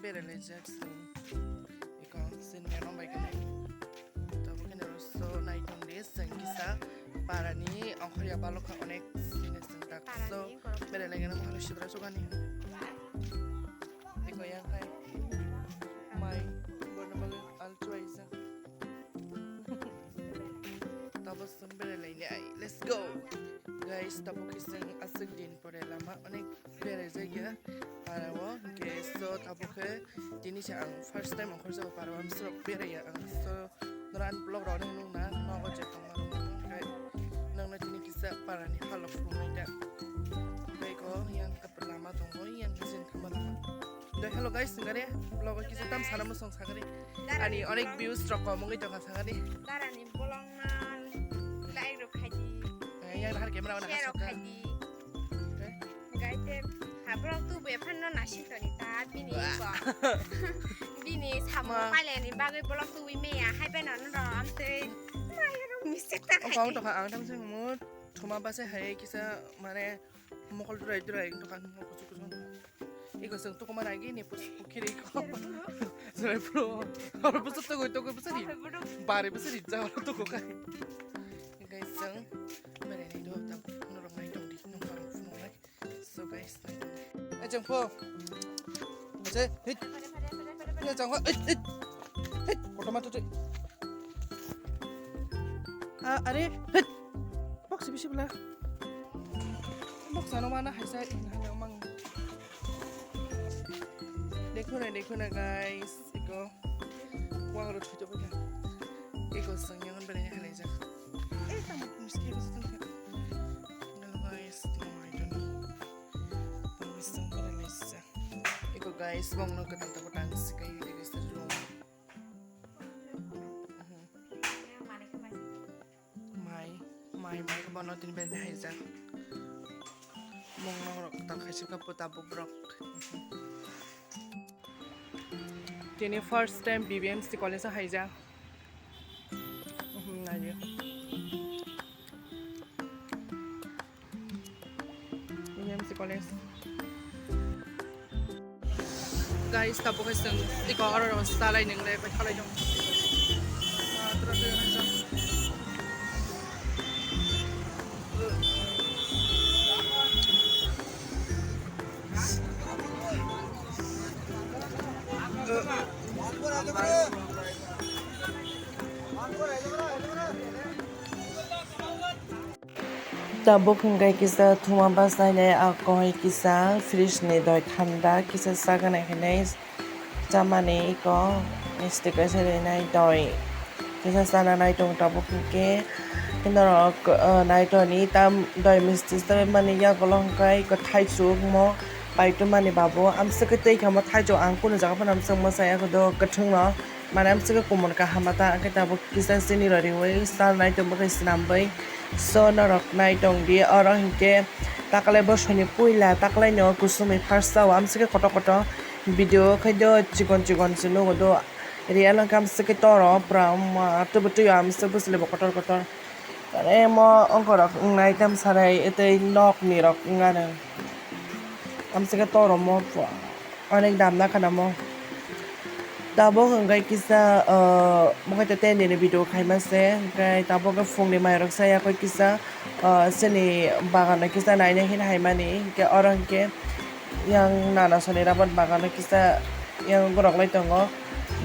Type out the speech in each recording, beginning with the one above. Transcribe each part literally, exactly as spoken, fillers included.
Relax. Iko sini no bai kene. Tabuk khe noro so nai tong di, chwng kisa parani ongkhorya balokha onek sini chwng tak. So, parani ongkhorok. Bere lagi na manu sibra sugani. Iko yang kai. Mai, borno bagwi altu aisa. Tabuk chwng bere lainai. Let's go. Guys, tabuk khe chwng aswk din pore lama onek bere jaya. Aro, hwnkhe so tabuk khe tini se ang first time ongkhorjago parao, amswk beraiya ang. So, noro ani vlog rok nung nungna nogo je tongma rok hwnkhe nungno tini kisa parani halok phunuknai da. Tei ko yang lama tongo, yang kisa thangma lama. Doi, hello guys, singare vlog o kisa tam sana musong sangare. Ani onek views rok kom wngwi tongkha sangare. Darani bolong na like rok khaidi. Eh, yang har camera mana share rok hasukha. Khaidi. Gaite habrok tu be phan no nasi toni ta bini ko. Bini samo ma paileni bagwi bolong tu wi meya hai bai no no ro amtei. Mistake ta khaidi. Ang tong tong ang tam sing mo thuma base hai kisa mane mokol durai durai to kan mo kuchu kuchu. Iko sing to koma nagi ni pus pukiri ko. Serai pro. Aro busu to goi to goi busu ni. Bare busu ni jawara to ko kai. Guys, sing. Mere ni do ta no rong nai tong di no rong phunuknai. So guys, nai tong di. Eh, jeng po. Je, hit. Ya, jeng po. Hit, hit. Hit, koto ma tu. Ah, are, hit. Box bisi bela. Box ano mana hai sai, hanya mang. Dekho na, dekho na, guys. Iko. Wang ro thuto bela. Iko sang yang bela ni halai jak. Eh, tamu muskil bisa tengok. Hello guys, no, I don't know. Tamu bisa bela ni sa. Iko guys, bong no ketang tapu tang sikai di guys, terus lo. Mai, mai, mai, bono tin bel hai jak. Mong nong rok ta khai sika puta bubrok. Tini first time B B M C college o hai jak. Mhm, nai. B B M C college. Guys, tabuk hai chwng iko oro ro salai nang le bai khalai dong. Ah, tura tura nang jang. Tabuk hwnkhe kisa thuma bwsai nai, a koi kisa fridge ni doi thanda kisa chaganai hinwi chamani eko misti kaisa rinai doi kisa chana nai tongo. Tabuk hwnkhe norok, uh, nai toni tam doi misti chawi mani yagulo hwnkhe eko thaichuk mo paitwmani babu amswk tei khe mo thaichuk ang kunu jaga phano amswk mwsai eko do kwthwng no. Mane amswk khe kumun kaham ta, hwnkhe tabuk kisa chini rw riwi sal nai tongmani swnamwi. So, norok nai tong di, oro hinkhe taklai bosoni puila taklai no kusumwi first o amswk khe kotor kotor video khai do, chikon chikon se nugo do. Real wngkha amswk khe toro pura wngma tubui twi amswk bwswlwi bo kotor kotor. Mane mo ongkorok wngnai tam sanai tei nokni rok wngano. Amswk khe toro mo pua onek dam na khana mo. Tabuk hwnkhe kisa, ah, bo khe tei nini video khaima se, hwnkhe tabuk khe phungni mairok sa yakwi kisa, ah, chini bagano kisa naina hini haimani, hwnkhe oro hwnkhe yang nana soni rabar bagano kisa yang gorok lai tongo,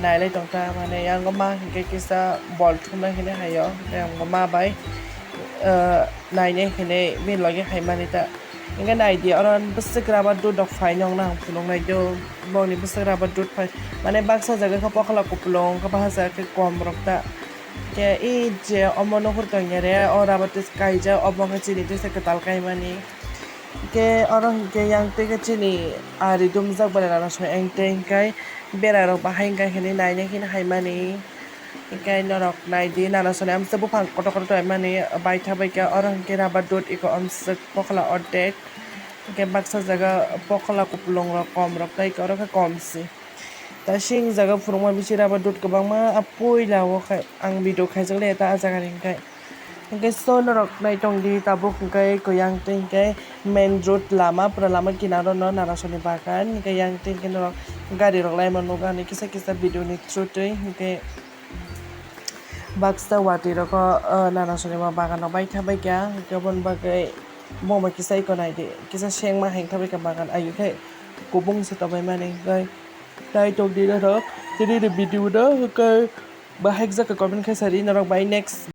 nai lai tongkha, mane yang ma hwnkhe kisa bol thumna hini haio, yang ma bai, ah, naina hini bini logi haimani ta. Hingke nai di, oro bwswk rubber dud rok phai nw, ang phunuk nai do, boni bwswk rubber dud phai, mane baksa jaga khe pokla kupulung, khe baksa jaga khe kom rok ta. Khe e je omo nuhur tong ya re, o rubber twi kaijak, obo wngkha chini twi se kwtal kaimani. Khe oro hinkhe yang twi khe chini ari dumjak, bwrwi rok soi eng teng khe bera rok bahai wngkha hinwi naina hini haimani. Hingke norok nai di, nana soni amswk buphang kotor kotor tongmani, baitha bai khe oro hingke rubber dud eko amswk pokla ordek, hingke baksa jaga pokla kupulung rok kom rok tei oro khe kom se. Tei sing jaga phunukma bisi rubber dud kwbangma, a puila o khe ang video khaijak le ta a jaga ni hingke. Hingke so norok nai tong di tabuk hingke eko yang twi hingke main road lama, pura lama kinaro no nana soni bagan, hingke yang twi hingke norok gari rok laima nukha ani kisa kisa video ni through twi, hinkhe baksa watwi rok o, o nana soni ma bagan rok baitha baikha, hinkhe oboni bagwi bo bai kisa iko naidi, kisa sengma hengtha baikha bagan, ayuk khe kubung se tobaimani, hinkhe naitok di norok tini ni video no, hinkhe bahai jak khe comment khe sadi norok bai next